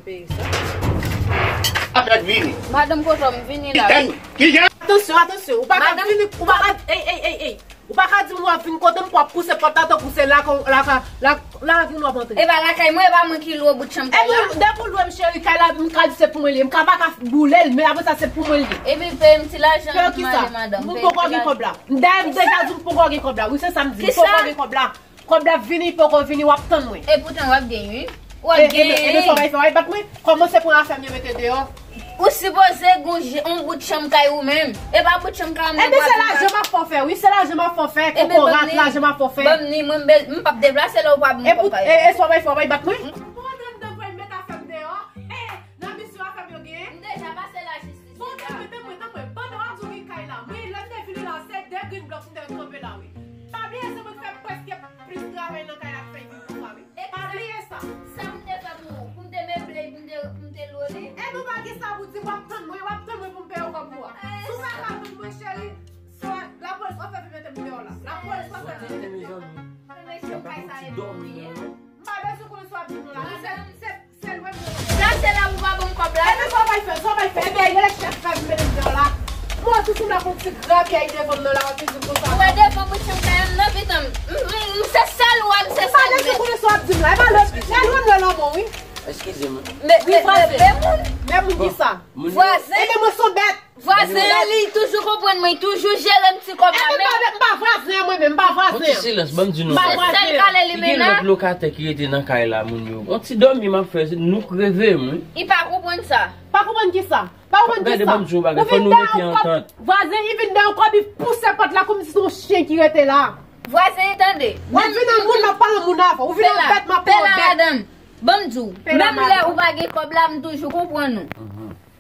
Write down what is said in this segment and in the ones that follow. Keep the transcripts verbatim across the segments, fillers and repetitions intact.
Peyi sa. Afè vini. Madanm, kote w? M vini la. Kijan? Kijan? Atansyon, atansyon. Ou pa ka vini, ou pa ka, ey, ey, ey, ey. Ou pa ka di m w ap vin kote m pou w ap pouse pòt la tankou se la, la, la, la, la vin w ap antre. E pa lakay mwen, e pa mwen ki lwe bout chanm kay la. Epi, depi w lwe m, cheri, kay la, m ka di se pou mwen li ye. M ka pa ka boule l, men apre sa, se pou mwen li ye. Epi, peye m ti lajan m pou m ale, madanm. Peye m ti lajan. M poko gen kòb la. Dayè, m deja di w m poko gen kòb la. Wi, se sa m di. M poko gen kòb la. Kòb la ap vini, poko vini, w ap tann mwen. E poutan w ap gen, wi. W ap gen. Ebyen, sa w bay fè, w bay bat mwen. Kòmanse pran afè m yo mete deyò. Ou sipoze gon je, on bout chanm kay ou menm. E pa bout chanm kay mwen. Ebyen, se lajan m ap fè w fè, wi. Se lajan m ap fè w fè, kokorat, lajan m ap fè w fè. Ban m ni, mwen, m p ap deplase lè w pa ban m kòb kay la. E, e sa w bay fè, w bay bat mwen. Bon, tann, tann, mete afè m deyò. E, nan misyon afè m yo genyen. M deja pase lajistis. Bon, tanpri, tanpri, tanpri. Pandan w ap di w gen kay la, mwen, lè m te vini la, se de grenn blòk m te kanpe la, wi. Pa bliye se mwen ki fè prèske plis travay nan kay la ki fè l vin konsa, wi. Pa bliye sa. Sa m te fè pou ou, pou m te meble, pou m te, pou m te lwe li. Epi w pa gen sa pou di, w ap tann mwen, w ap tann mwen pou m peye w kòb ou a. Si w pa ka tann mwen, cheri, swa lapolis w ap fè vin mete m deyò la. Lapolis w ap fè vin mete m deyò la. Mesye, kay sa e pou ou ye. M pa bezwen konnen sa w ap di m la. Se, se Sa se la pou pa ban m kòb la. Ebyen, sa w bay fè, sa w bay fè. Ebyen, rele chèf fè vin mete m deyò la. Mwen, si sou la konn ti gran kèy devan m nan la, w ap vin di m konsa. Ou wè devan mwen chanm kay m nan, pitan m. M, m, m se sèl ou a, m se sèl mèt. M pa bezwen konnen sa w ap di m la. E pa lè, lè lwen m lè lanmò, wi. Eskize m. Men, men, men, men moun. Men moun ki sa? Vwazen. Ebyen, mwen se yon bèt. Vwazen an, li toujou konprann mwen, li toujou jere m ti kòb la, men. Epi m pa, m pa vwazen an mwen menm, m pa vwazen an. Yon ti silans, ban m di nou. M pa vwazen an. Se sèl kale li mennen. Gen lòt lokatè ki rete nan kay la, moun yo. Yon ti dòmi m ap fè, nou k reve m, wi. Li pa konprann sa. Pa konprann kisa? Pa konprann kisa? Gade, ban m di yon bagay, fò nou mete antant. Vwazen, li vin dèyè yon kòb, li pouse pòt la kòmsi se yon chen ki rete la. Vwazen, tande. W ap vin an moun, m ap pale an moun avè w. Ou vin an bèt, m ap pale an bèt. Ban m di w, menm lè ou pa gen kòb la, m toujou konprann ou.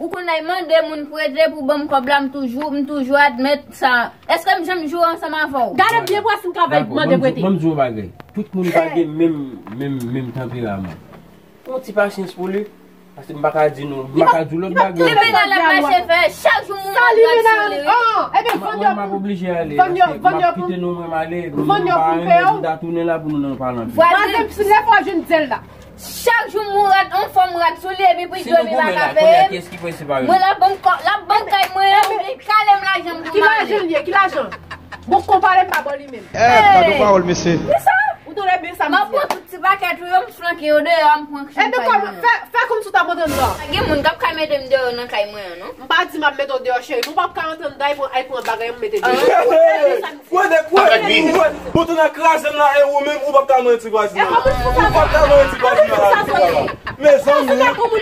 Ou konn al mande moun prete pou ban m kòb la, m toujou, m toujou admèt sa. Èske m janm joure ansanm avè w? Gade byen pou wè si m ka bay mande prete. Dakò, ban m di w yon bagay. Tout moun pa gen menm, menm, menm tanperaman. Yon ti pasyans pou li. Paske m pa ka di nou, m pa ka di w lòt bagay. Li mennen l ap mache fè, chak jou moun rad sou li, wi. Mwen, m ap oblije ale, paske m ap kite nou, mwen m ale, nou pa renmen, nou ta tounen la pou nou nan pale anpil. Vwazen, si lè fò jwenn zèl la. Chak jou m rad, on fanm rad sou li, epi pou l dòmi pa ka peye m. Mwen l ap ban m kò, l ap ban m kay mwen an, oubyen kale m lajan m pou m ale. Ki lajan l ye? Ki lajan? Bon, konpare m pa bò li menm. Eh, gade yon pawòl, mesye. Kisa? Ou tande byen sa m di a? M ap pran tout ti pakèt ou yo, m flanke yo deyò, m pran chanm kay mwen an. Ebyen, fè, fè kòmsi w t ap antre anndan. Pa gen moun k ap ka mete m deyò nan kay mwen an, non. M pa di m ap mete w deyò, cheri, men w p ap ka antre anndan, al pran, al pran bagay, m mete deyò. Kwè de, kwè, kwè. Bon, tou nan kraze m la, e ou menm, ou p ap ka manyen ti vwazin nan. Ou p ap ka manyen ti vwazin nan la, la. Mezanmi,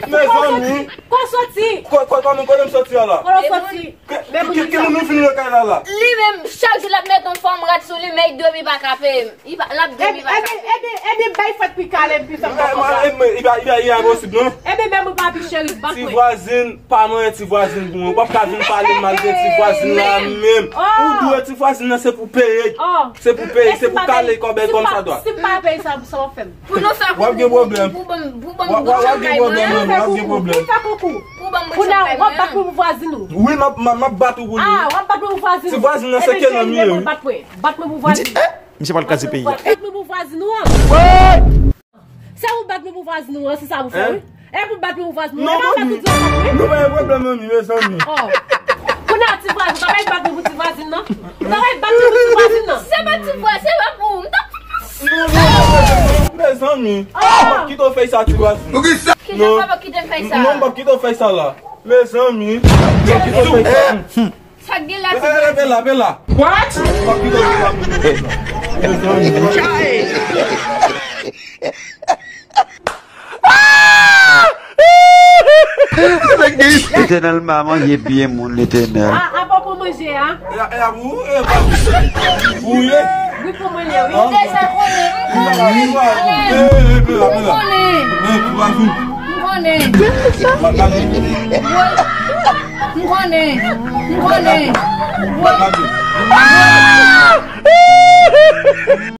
mezanmi. Kote w soti? Kote, kote, kote m soti a la? Kote w soti? Ki, ki, ki moun nou vin nan kay la la? Li menm, chak jou l ap mete yon fanm rad sou li, men l dòmi pa ka peye m. Li pa, l ap dòmi pa ka peye m. Ebyen, ebyen, ebyen, bay fèt pi kale m, pi fè m pa konprann. Ebyen, li pa, li pa, li pa posib, non. Ebyen, men mwen pa pi cheri, bat mwen. Ti vwazin, pa manyen ti vwazin pou mwen. Ou p ap ka vin pale m mal de ti vwazin la menm. Ou dwe ti vwazin nan, se pou peye. Se pou peye, se pou kale kòb kòmsadwa. Si m pa peye sa, sa w ap fè m? Pou nou fè pou, pou, pou, pou ban m, pou ban m bout chanm kay mwen an. W ap gen pwoblèm, w ap gen pwoblèm. Pou ban m bout chanm kay mwen an. Kounye a, w ap bat mwen pou vwazin ou. Wi, m ap, m ap, m ap bat ou pou li. Ah, w ap bat mwen pou vwazin ou. Ti vwazin nan se ke nan m ye, wi. Bat mwen, bat mwen pou vwazin ou. Misye pral kraze peyi a. Bat mwen pou vwazin ou an. Se ou bat mwen pou vwazin ou an, se sa ou fè, wi. E pou bat mwen pou vwazin ou an. Non, non, non, pa gen pwoblèm, non, mezanmi. Oh. Kounye a, ti vwazin, w ta pral bat mwen pou ti vwazin nan? W ta pral bat mwen pou ti vwazin nan? Se pa ti vwazin, se pa pou ou. M t ap Non, non, non, non, mezanmi. Ah! M p ap kite w fè sa, ti vwazin. Kijan w p ap kite m fè sa? Non, m p ap kite w fè sa la. Mezanmi. M p ap kite w fè sa. Sa k gen la, ti vwazin? Pe la, pe la. What? M p ap kite w fè sa. Mezanmi. Letènèl, m pa manje byen, moun, Letènèl. A, apa pou manje a? E a, e a pou ou, e pa pou ou ye? Wi, pou mwen ye, wi. M deja konnen, m konnen, m konnen. M konnen. M konnen. M konnen. M konnen. M konnen.